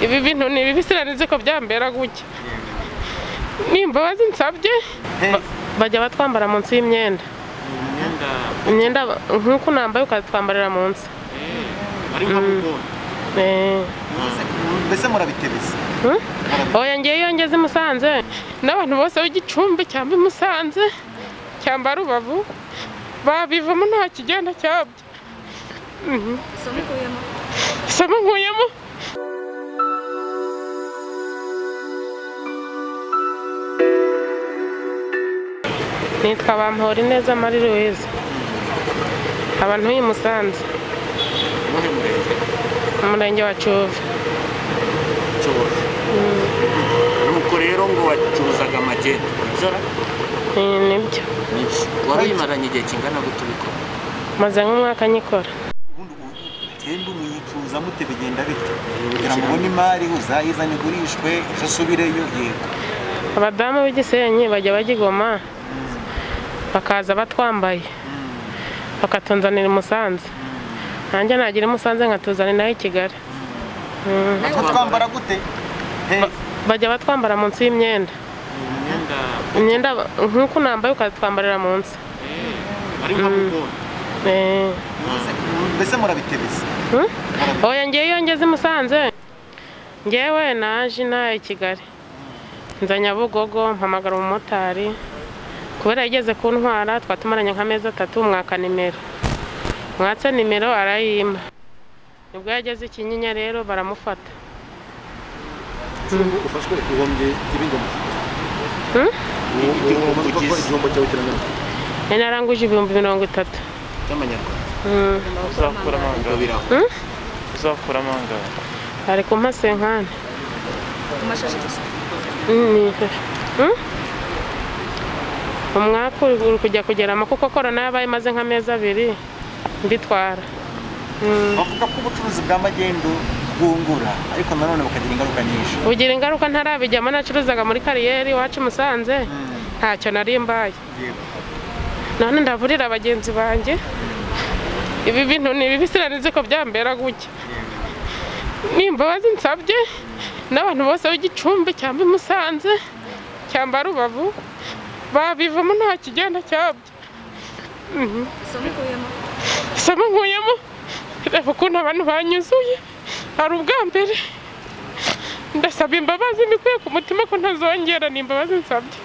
Ibi bintu ni bibi sinanize ko byambera gutya. Ni imbabazi nsabye. Bajya batwambara munsi y'imyenda. Imyenda nkuko nambaye ukatwambarira munsi. Ari nka mugore. Mbese murabitebeza? Oya ngiye iyo ngeze i Musanze n'abantu bose b'Igicumbi cyangwa i Musanze cyangwa Rubavu babivamo nta kigenda cyabyo. Isomo nkuyemo. Nitwa Bamporineza Marie Louise. Abantu b'i Musanze. Umurenge wa Cyove. Cyove. Nuko rero ngo wacuruzaga amagendo, nibyo? Nibyo. Nibyo. Wari uyimaranye igihe kingana gute ubikora? Maze nk'umwaka nyikora. Ubundi ugenda umuyicuruza mute bigenda bite? Kugira ngo ubone imari uzayizane igurishwe ejo usubireyo? Yego. Abadamu b'Igisenyi bajya bagigoma bakaza batwambaye bakatunzanira i Musanze. Nanjye nagira i Musanze nkatuzanira nayo i Kigali. Batwambara gute? Bajya batwambara munsi y'imyenda. Imyenda nkuko nambaye ukatwambarira munsi. Ari nka mugore. Mbese murabitebeza? Oya ngiye iyo ngeze i Musanze ngewe naje inaha i Kigali. Nza Nyabugogo mpamagara umumotari kubera yigeze kuntwara twatumaranye nk'amezi atatu mwaka nimero. Mwatse nimero arayima. Nibwo yageze i Kinyinya rero baramufata. Ufashwe uhombye ibingana? Igihombo cyawe kirangana? Naranguje 30,000 by'amanyarwanda. Uzakuramo angahe? Uzakuramo angahe? Ari kumpa senkani. Amashashi gusa? Umwaka uri kujya kugeramo kuko korona yabaye imaze nk'amezi abiri mbitwara. Bavuga ko ubucuruzi bwa magendu bwungura ariko nanone bukagira ingaruka nyinshi. Bugira ingaruka ntarabijyamo, nacuruzaga muri kariyeri iwacu Musanze ntacyo nari mbaye. None ndavurira bagenzi banjye. Ibi bintu ni bibi sinanize ko byambera gutya. Ni imbabazi nsabye n'abantu bose b'Igicumbi cyangwa i Musanze cyangwa Rubavu babivamo nta kigenda cyabyo. Isomo nkuyemo. Reba ukuntu abantu banyuzuye. Hari ubwa mbere ndasaba imbabazi mbikuye ku mutima ko ntazongera, ni imbabazi nsabye.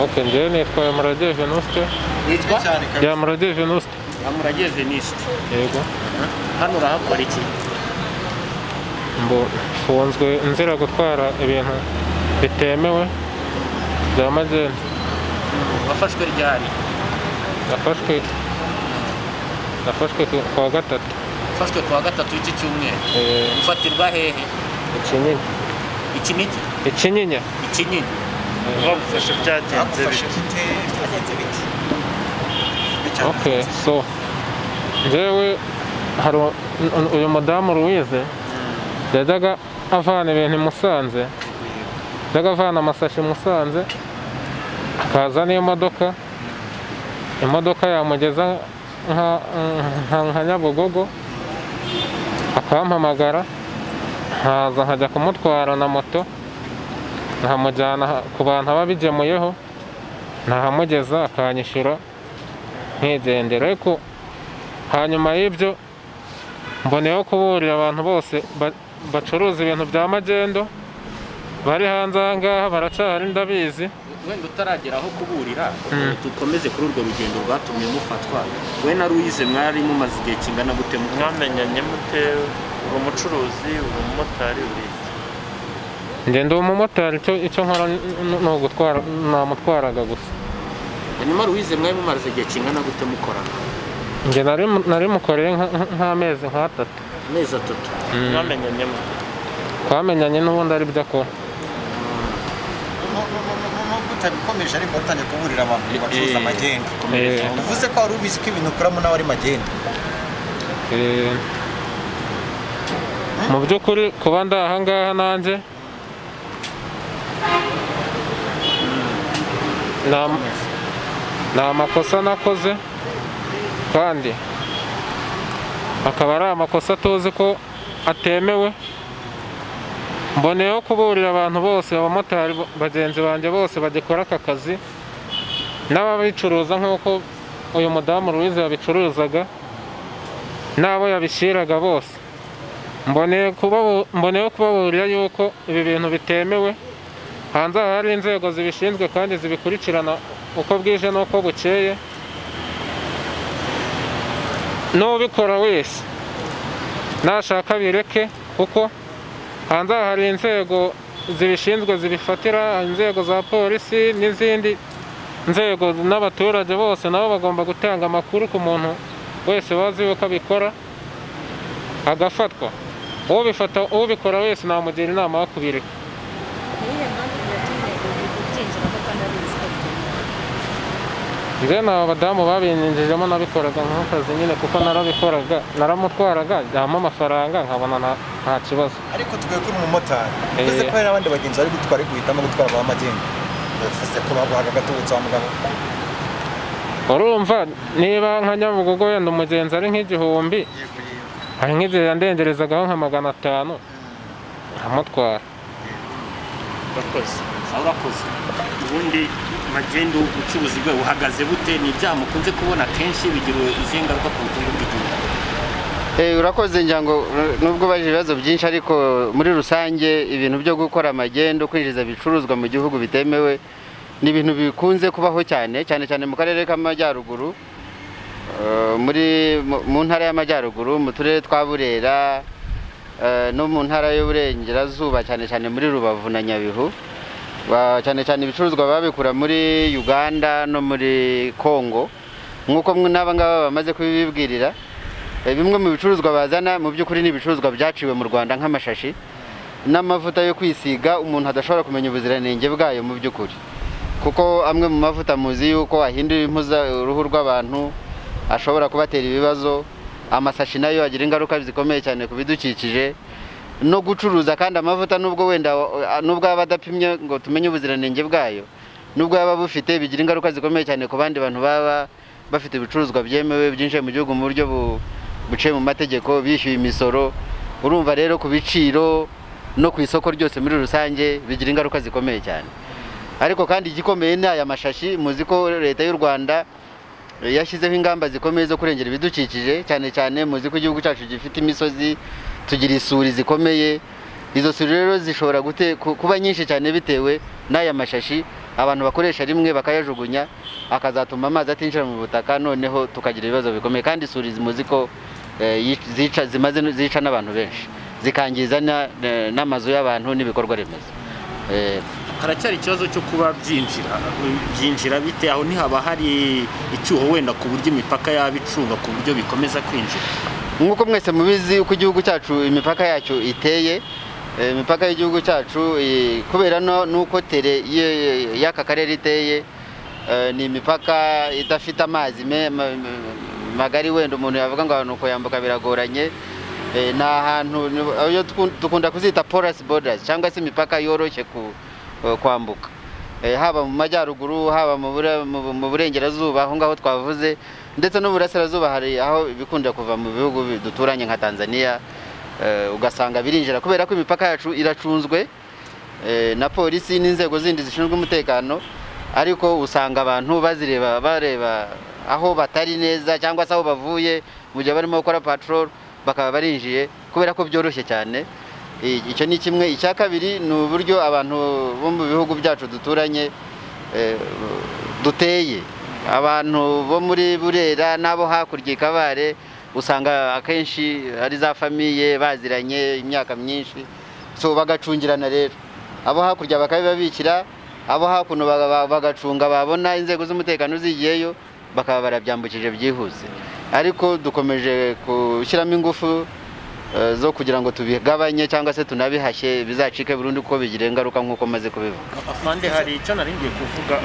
Okay, njyewe nitwa Yamurage Venuste. Nitwa? Yamurage Venuste. Yamurage Venuste. Yego. Hano urahakora iki? Mfunzwe nzira gutwara ibintu bitemewe bya magendu. Wafashwe ryari? Nafashwe kuwa gatatu. Wafashwe kuwa gatatu w'iki cyumweru? Ufatirwa hehe? Ikinyinya. Ikinigi? Ikinyinya. Ikinyinya. Bagufashe byagenze bite? Okay, so njyewe hari uyu mudamu Louise yajyaga avana ibintu i Musanze, yajyaga avana amasashi i Musanze akaza n'imodoka, imodoka yamugeza nka Nyabugogo akampamagara nkaza nkajya kumutwara na moto nkamujyana ku bantu aba bigemuyeho, ntahamugeza akanyishyura nkigendera. Ariko hanyuma y'ibyo mboneyeho kuburira abantu bose bacuruza ibintu bya magendo bari hanze aha ngaha baracyahari ndabizi. Wenda utaragera aho kuburira dukomeze kuri urwo rugendo rwatumye mufatwa. We na Louise mwari mumaze igihe kingana gute mwamenyanye mute? Uri umucuruzi, uri umumotari, uri iki? Njye ndi umumotari, icyo nkora ni ugutwara, namutwaraga gusa. Hanyuma Louise mwari mumaze igihe kingana gute mukorana? Njye nari mukoreye nk'amezi nk'atatu. Amezi atatu. Mwamenyanye mute? Twamenyanye n'ubundi ari byo akora. Nubwo utabikomeje ariko watangiye kuburira abantu bacuruza magendu. Uvuze ko wari ubizi ko ibintu ukoramo nawe ari magendu. Mu by'ukuri kuba ndi aha ngaha nanjye nta makosa nakoze kandi Akaba ari amakosa tuzi ko atemewe. Mboneyeho kuburira abantu bose, abamotari bagenzi banjye bose bagikora aka kazi n'ababicuruza nk'uko uyu mudamu Louise yabicuruzaga n'abo yabishyiraga bose. Mboneyeho kubaburira yuko ibi bintu bitemewe. Hanze aha hari inzego zibishinzwe kandi zibikurikirana uko bwije n'uko bukeye. N'ubikora wese nashaka bireke, kuko hanze aha hari inzego zibishinzwe zibifatira, inzego za polisi n'izindi nzego, n'abaturage bose nabo bagomba gutanga amakuru ku muntu wese bazi yuko abikora agafatwa. Ubikora wese namugira inama yo kubireka. Njye ni abadamu babinyinjijemo, nabikoraga nk'akazi nyine, kuko narabikoraga, naramutwaraga yampa amafaranga nkabona nta kibazo. Ariko tugaye kuri umumotari bivuze ko hari n'abandi bagenzi bari gutwara guhitamo gutwara ba magendu, bivuze ko baguhaga agatubutse wa mugabo. Urumva niba nka Nyabugogo wenda umugenzi ari nk'igihumbi, hari nk'igihe yandengerezagaho nka 500 nkamutwara. Urakoze. Urakoze. Ubundi magendu ubucuruzi bwe buhagaze bute? Ni ibyaha mukunze kubona kenshi bigira izihe ngaruka ku bukungu bw'igihugu? Urakoze. Ngira ngo nubwo baje ibibazo byinshi, ariko muri rusange ibintu byo gukora amagendo, kwinjiza ibicuruzwa mu gihugu bitemewe, ni ibintu bikunze kubaho cyane cyane cyane mu karere k'Amajyaruguru, muri mu ntara y'Amajyaruguru, mu turere twa Burera no mu ntara y'Uburengerazuba, cyane cyane muri Rubavu na Nyabihu. Cyane cyane ibicuruzwa babikura muri Uganda no muri Congo, nk'uko n'aba ngaba bamaze kubibwirira. Bimwe mu bicuruzwa bazana mu by'ukuri ni ibicuruzwa byaciwe mu Rwanda, nk'amashashi n'amavuta yo kwisiga umuntu adashobora kumenya ubuziranenge bwayo mu by'ukuri, kuko amwe mu mavuta muzi yuko ahindura impu uruhu rw'abantu, ashobora kubatera ibibazo. Amasashi nayo agira ingaruka zikomeye cyane ku bidukikije. No gucuruza kandi amavuta, nubwo wenda nubwo aba adapimye ngo tumenye ubuziranenge bwayo, nubwo yaba bufite, bigira ingaruka zikomeye cyane ku bandi bantu baba bafite ibicuruzwa byemewe byinjiye mu gihugu mu buryo buciye mu mategeko, bishyuye imisoro. Urumva rero ku biciro no ku isoko ryose muri rusange bigira ingaruka zikomeye cyane. Ariko kandi igikomeye ni aya mashashi. Muzi ko leta y'u Rwanda yashyizeho ingamba zikomeye zo kurengera ibidukikije, cyane cyane muzi ko igihugu cyacu gifite imisozi, tugira isuri zikomeye. Izo suri rero zishobora kuba nyinshi cyane bitewe n'aya mashashi abantu bakoresha rimwe bakayajugunya, akazatuma amazi atinjira mu butaka, noneho tukagira ibibazo bikomeye. Kandi isuri muzi ko zica, zimaze zica n'abantu benshi, zikangiza n'amazu y'abantu n'ibikorwa remezo. Haracyari ikibazo cyo kuba byinjira bite? Aho ntihaba hari icyuho wenda ku buryo imipaka yaba icunga ku buryo bikomeza kwinjira? Nk'uko mwese mubizi uko igihugu cyacu imipaka yacyo iteye, imipaka y'igihugu cyacu kubera nuko tere y'aka karere iteye, ni imipaka idafite amazi magari, wenda umuntu yavuga ngo ahantu kuyambuka biragoranye. Ni ahantu dukunda kuzita porous borders, cyangwa se imipaka yoroshye kwambuka, haba mu majyaruguru, haba mu burengerazuba aho ngaho twavuze, ndetse no mu burasirazuba hari aho bikunda kuva mu bihugu duturanye nka Tanzania, ugasanga birinjira kubera ko imipaka yacu iracunzwe na polisi n'inzego zindi zishinzwe umutekano. Ariko usanga abantu bazireba bareba aho batari neza, cyangwa se aho bavuye mu gihe barimo gukora patrol, bakaba barinjiye kubera ko byoroshye cyane. Icyo ni kimwe. Icya kabiri ni uburyo abantu bo mu bihugu byacu duturanye duteye. Abantu bo muri Burera n'abo hakurya i Kabare usanga akenshi ari za famiye baziranye imyaka myinshi, so bagacungirana. Rero abo hakurya bakabibabikira, abo hakuno bagacunga, babona inzego z'umutekano zigiyeyo bakaba barabyambukije byihuse. Ariko dukomeje gushyiramo ingufu zo kugira ngo tubigabanye cyangwa se tunabihashye bizacike burundu, kuko bigira ingaruka nk'uko maze kubivuga. Afande, hari icyo nari ngiye kuvuga.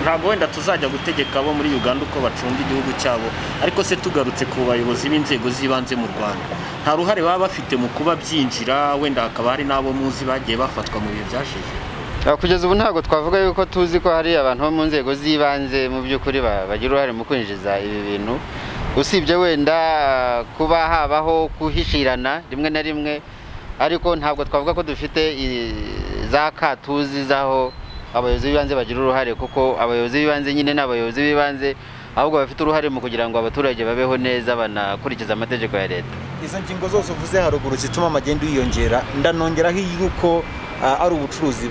Ntabwo wenda tuzajya gutegeka abo muri Uganda uko bacunga igihugu cyabo, ariko se tugarutse ku bayobozi b'inzego z'ibanze mu Rwanda, nta ruhare baba bafite mu kuba byinjira? Wenda hakaba hari n'abo muzi bagiye bafatwa mu bihe byashize? Kugeza ubu ntabwo twavuga yuko tuzi ko hari abantu bo mu nzego z'ibanze mu by'ukuri bagira uruhare mu kwinjiza ibi bintu. Usibye wenda kuba habaho kuhishirana rimwe na rimwe, ariko ntabwo twavuga ko dufite za katuzi zaho abayobozi b'ibanze bagira uruhare, kuko abayobozi b'ibanze nyine ni abayobozi b'ibanze, ahubwo bafite uruhare mu kugira ngo abaturage babeho neza banakurikiza amategeko ya leta. Izo ngingo zose uvuze haruguru zituma amagendo yiyongera, ndanongeraho yuko ari ubucuruzi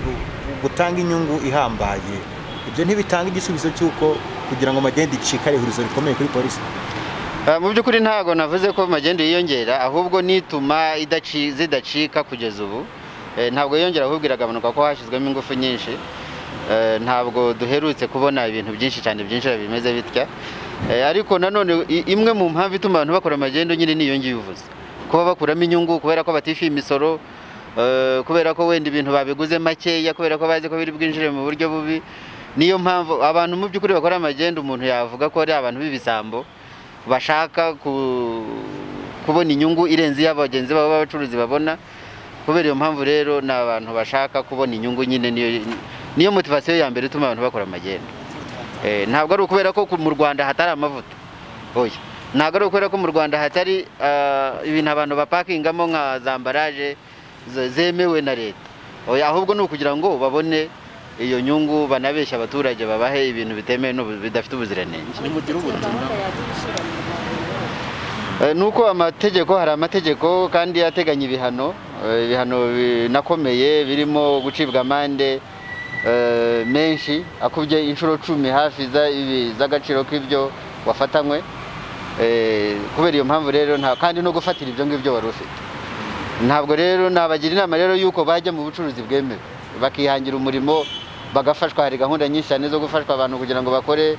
butanga inyungu ihambaye. Ibyo ntibitanga igisubizo cy'uko kugira ngo amagendo icika ari ihurizo rikomeye kuri polisi? Mu by'ukuri ntago navuze ko amagendo yiyongera, ahubwo nituma zidacika kugeza ubu. Ntabwo yiyongera ahubwo iragabanuka ko hashyizwemo ingufu nyinshi. Ntabwo duherutse kubona ibintu byinshi cyane byinshi bimeze bitya. Ariko nanone imwe mu mpamvu ituma abantu bakora amagendo nyine niyo ngiyo uvuze, kuba bakuramo inyungu kubera ko batishyuye imisoro, kubera ko wenda ibintu babiguze makeya, kubera ko bazi ko biri bwinjire mu buryo bubi. Niyo mpamvu abantu mu by'ukuri bakora amagendo umuntu yavuga ko ari abantu b'ibisambo bashaka kubona inyungu irenze iya bagenzi babo b'abacuruzi babona. Kubera iyo mpamvu rero ni abantu bashaka kubona inyungu nyine, niyo motivasiyo ya mbere ituma abantu bakora amagendo. Ntabwo ari ukubera ko mu Rwanda hatari amavuta, oya, ntabwo ari ukubera ko mu Rwanda hatari ibintu abantu bapakingamo nka za ambaraje zemewe na leta, oya, ahubwo ni ukugira ngo babone iyo nyungu, banabeshya abaturage babahe ibintu bitemewe bidafite ubuziranenge. Nuko amategeko, hari amategeko kandi ateganya ibihano, ibihano binakomeye birimo gucibwa amande menshi akubye inshuro 10 hafi z'agaciro k'ibyo wafatanywe. Kubera iyo mpamvu rero nta kandi no gufatira ibyo ngibyo wari ufite. Ntabwo rero nabagira inama rero yuko bajya mu bucuruzi bwemewe, bakihangira umurimo, bagafashwa. Hari gahunda nyinshi cyane zo gufashwa abantu kugira ngo bakore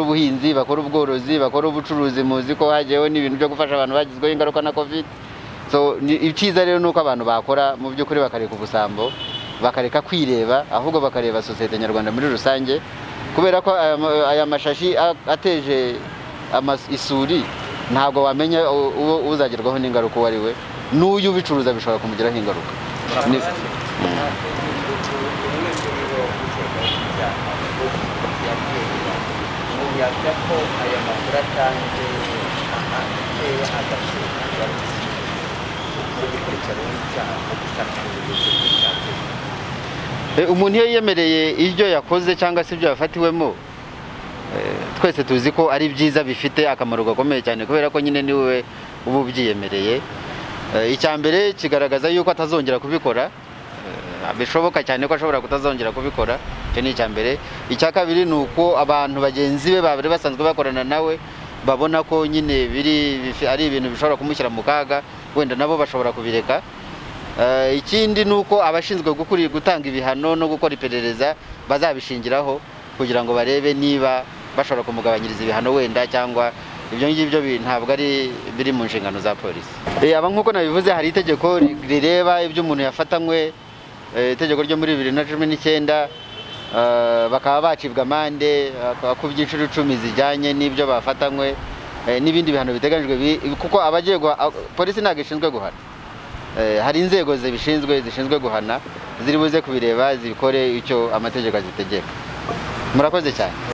ubuhinzi, bakore ubworozi, bakore ubucuruzi. Muzi ko hagiyeho n'ibintu byo gufasha abantu bagizweho ingaruka na Covid. So icyiza rero nuko abantu bakora mu by'ukuri bakareka ubusambo, bakareka kwireba, ahubwo bakareba sosiyete nyarwanda muri rusange, kubera ko aya mashashi ateje isuri ntabwo wamenya uwo uzagerwaho n'ingaruka uwo ari we, n'uyu ubicuruza bishobora kumugiraho ingaruka. Umuntu iyo yemereye ibyo yakoze cyangwa se ibyo yafatiwemo, twese tuzi ko ari byiza, bifite akamaro gakomeye cyane, kubera ko nyine niwe uba ubyiyemereye. Icya mbere kigaragaza yuko atazongera kubikora, bishoboka cyane ko ashobora kutazongera kubikora, icyo ni icya mbere. Icya kabiri ni uko abantu bagenzi be bari basanzwe bakorana nawe babona ko nyine biri ari ibintu bishobora kumushyira mu kaga, wenda nabo bashobora kubireka. Ikindi ni uko abashinzwe gutanga ibihano no gukora iperereza bazabishingiraho kugira ngo barebe niba bashobora kumugabanyiriza ibihano wenda, cyangwa ibyo ngibyo ntabwo ari biri mu nshingano za polisi. Aba nk'uko nabivuze, hari itegeko rireba ibyo umuntu yafatanywe, itegeko ryo muri 2019, bakaba bacibwa amande akubye inshuro 10 zijyanye n'ibyo bafatanywe, n'ibindi bihano biteganyijwe, kuko abagiye polisi ntabwo ishinzwe guhana. Hari inzego zibishinzwe zishinzwe guhana ziri buze kubireba zibikore icyo amategeko azitegeka. Murakoze cyane.